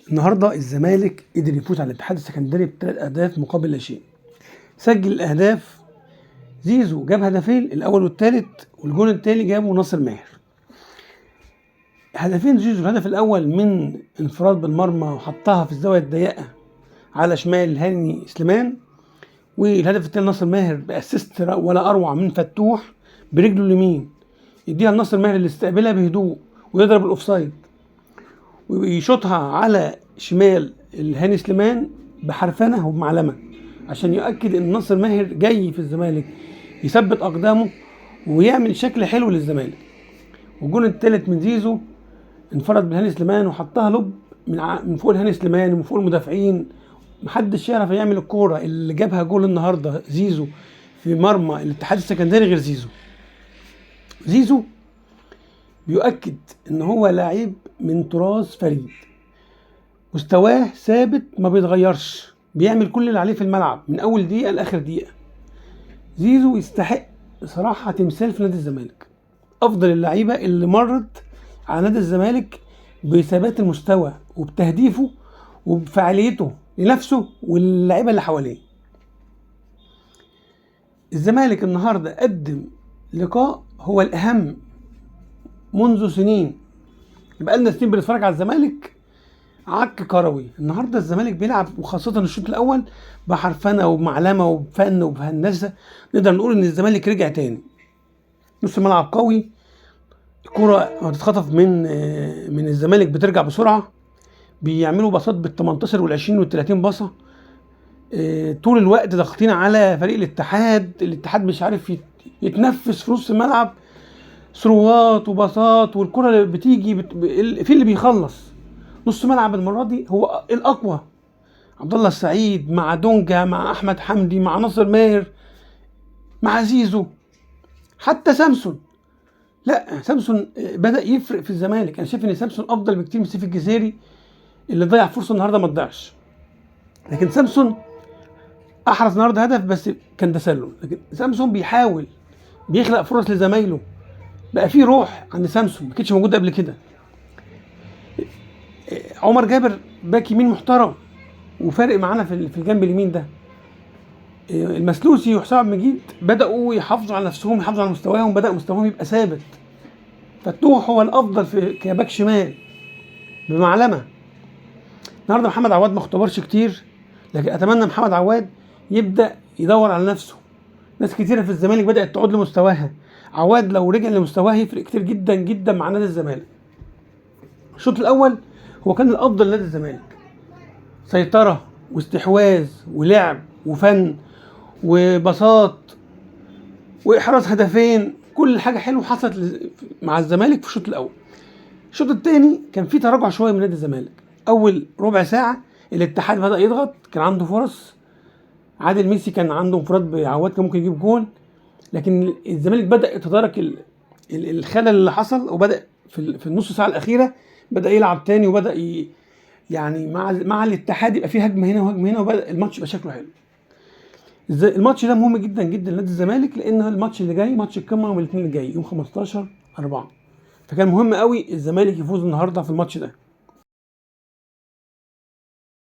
النهارده الزمالك قدر يفوز على الاتحاد السكندري بثلاث اهداف مقابل لا شيء. سجل الاهداف زيزو، جاب هدفين الاول والثالث، والجون الثاني جابه ناصر ماهر. هدفين زيزو، الهدف الاول من انفراد بالمرمى وحطها في الزاوية الضيقه على شمال هاني سليمان، والهدف الثاني ناصر ماهر ب assist ولا اروع من فتوح برجله اليمين، يديها لناصر ماهر اللي استقبلها بهدوء ويضرب ال offside ويشوطها على شمال الهاني سليمان بحرفنه وبمعلمه، عشان يؤكد ان ناصر ماهر جاي في الزمالك يثبت اقدامه ويعمل شكل حلو للزمالك. والجون الثالث من زيزو، انفرد بالهاني سليمان وحطها lob من فوق الهاني سليمان ومن فوق المدافعين، محدش يعرف يعمل الكورة اللي جابها جول النهارده زيزو في مرمى الاتحاد السكندري غير زيزو. زيزو بيؤكد ان هو لعيب من طراز فريد، مستواه ثابت ما بيتغيرش، بيعمل كل اللي عليه في الملعب من اول دقيقة لاخر دقيقة. زيزو يستحق صراحة تمثال في نادي الزمالك، افضل اللعيبة اللي مرت على نادي الزمالك بثبات المستوى وبتهديفه وبفعاليته لنفسه واللعيبة اللي حواليه. الزمالك النهارده قدم لقاء هو الاهم منذ سنين، بقالنا سنين بنتفرج على الزمالك عك كروي. النهارده الزمالك بيلعب، وخاصة الشوط الاول، بحرفنه وبمعلمه وبفن وبهندسه. نقدر نقول ان الزمالك رجع تاني، نص الملعب قوي، الكرة ما بتتخطف من الزمالك بترجع بسرعة، بيعملوا باصات بال 18 وال 20 وال 30 باصة، طول الوقت ضاغطين على فريق الاتحاد، الاتحاد مش عارف يتنفس في نص الملعب، ثروات وباصات، والكرة اللي بتيجي في اللي بيخلص. نص ملعب المرة دي هو الاقوى، عبد الله السعيد مع دونجا مع احمد حمدي مع ناصر ماهر مع زيزو، حتى سامسون. لا سامسون بدا يفرق في الزمالك. انا شايف ان سامسون افضل بكتير من سيف الجزيري اللي ضيع فرصة النهارده ما تضيعش، لكن سامسون احرز النهارده هدف بس كان تسلل، لكن سامسون بيحاول بيخلق فرص لزمايله، بقى في روح عند سامسون ما كانتش موجودة قبل كده. عمر جابر باك يمين محترم وفارق معانا في الجنب اليمين ده. المسلوسي وحسام عبد المجيد بداوا يحافظوا على نفسهم، يحافظوا على مستواهم، بدا مستواهم يبقى ثابت. فتوح هو الافضل في كباك شمال بمعلمه. النهارده محمد عواد ما اختبرش كتير، لكن اتمنى محمد عواد يبدا يدور على نفسه. ناس كتيرة في الزمالك بدات تعود لمستواها، عواد لو رجع لمستواه يفرق كتير جدا جدا مع نادي الزمالك. الشوط الاول هو كان الافضل لنادي الزمالك، سيطرة واستحواذ ولعب وفن وبساط واحراز هدفين، كل حاجة حلوة حصلت مع الزمالك في الشوط الاول. الشوط الثاني كان في تراجع شوية من نادي الزمالك، اول ربع ساعة الاتحاد بدا يضغط، كان عنده فرص، عادل ميسي كان عنده انفراد بعواد كان ممكن يجيب جول، لكن الزمالك بدا يتدارك الخلل اللي حصل، وبدا في النص ساعة الاخيرة بدا يلعب تاني، وبدا يعني مع الاتحاد يبقى فيه هجمة هنا وهجمه هنا، وبدا الماتش يبقى شكله حلو. الماتش ده مهم جدا جدا لنادي الزمالك، لان الماتش اللي جاي ماتش القمه يوم الاثنين الجاي يوم 15/4، فكان مهم قوي الزمالك يفوز النهارده في الماتش ده.